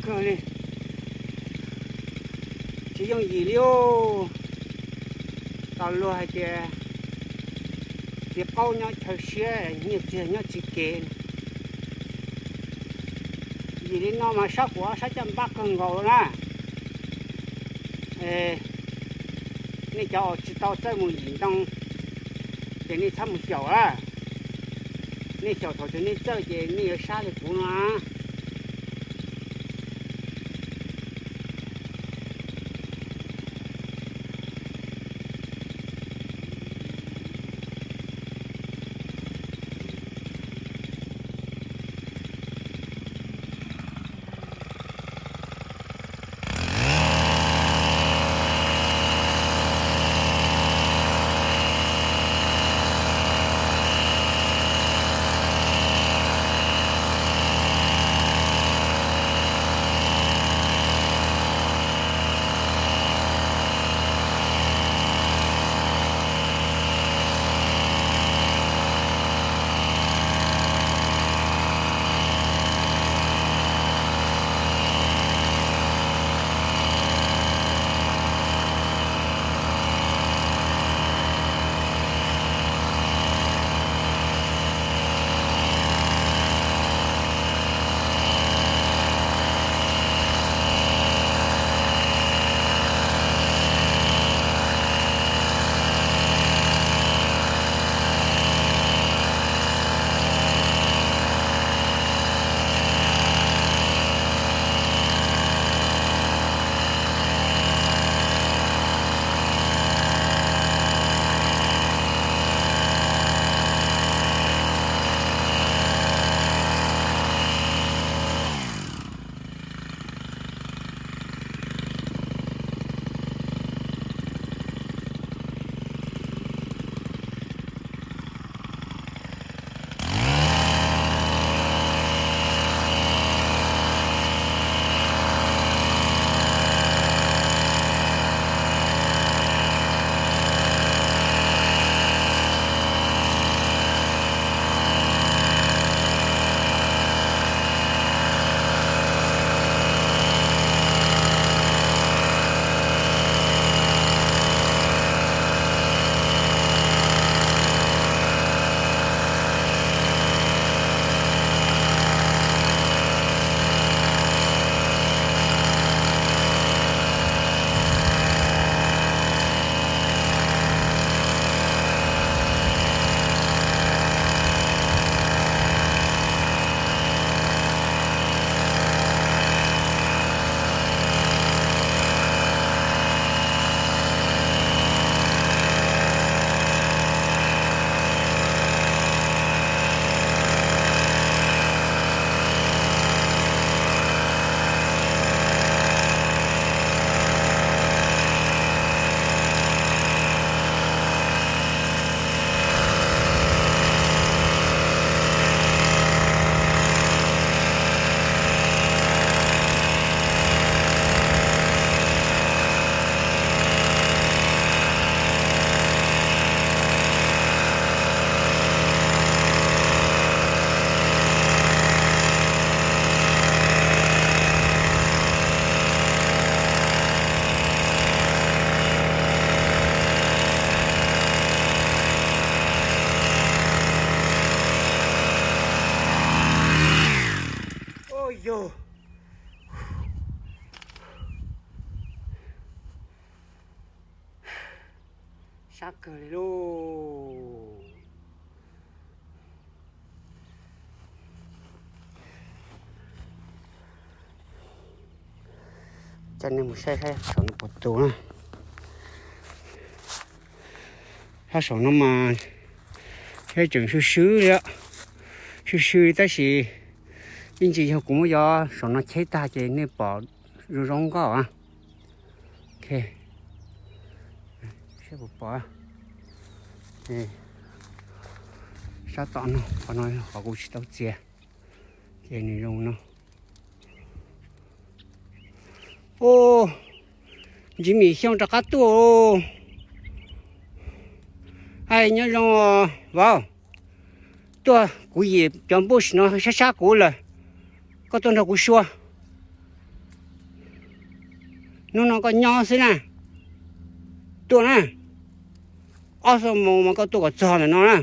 kawg li, tsis yooj yim li os. Tau luag hais tias txiv qaub nyob chaw siab, nyiaj txiag nyob tsis kev. Yim li no mas sab kuv ob sab caj npab kawg nkaus na. Nej cov uas tsis tau txawj mus yim ntoo ces nej txhob mus xyaum a. Nej xyaum thaum twg nej txawj ces nej yuav sab li kuv no. Ua yog sab kawg li lauj. Coj nej mus saib saib saum no puas tu na. Sab saum no mas thiab tseem swb swb li, swb swb li tab sis ib ntsis yog kuv muab cov saum no cheb tag ces nej pom zoo zoo nkauj. Ok, sab tom no, qhov no qhov kuv tsis tau txiav, ces nws zoo no. Ub, Ntsib Mim Xyooj rov qab tuaj. Hais nyob zoo vauv, tuaj kuv yim cov bush no sab sab kuv lawm, koj tuaj nrog kuv sua. Hnub no koj nyob xwb na, tuaj na, ob xuab moos mas koj tuaj kom txog ntawm no na.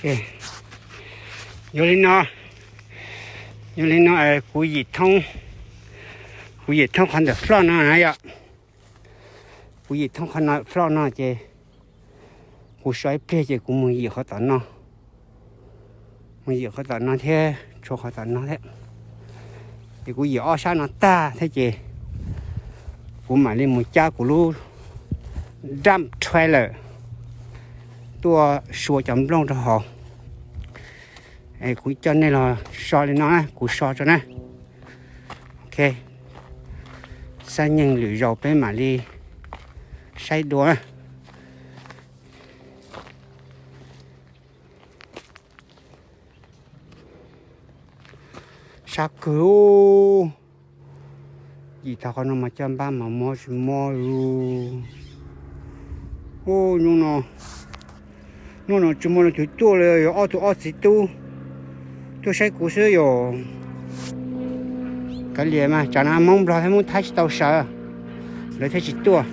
Yog li no, yog li no, kuv yim thoob, kuv yim thoob qhov ntawm floj no na yom. Kuv yim thoob qhov no floj no ces kuv so ib pliag ces kuv mus yim qhov tom no, mus yim qhov tom no thiab tshuav qhov tom no thiab. Ces kuv yim ob sab no tag thiab ces kuv mam li mus cab kuv lub dump trailer tuaj sua cov nplooj rau hauv. Kuv coj nej los so li no na, kuv so tso na. Ok, xab nyeeg lwm zaus peb mam li saib dua na. Sab kawg. Yim tag qhov no mas caj npab mas mob tsis mob li. Hnub no tsis muaj leej twg tuaj li, yog ob tug ob txiv tub tuaj saib kuv xwb yom. Kav liam mas, tsam no Hmoob Nplog thiab Hmoob Thaib tsis tau sawv, lawv thiaj tsis tuaj.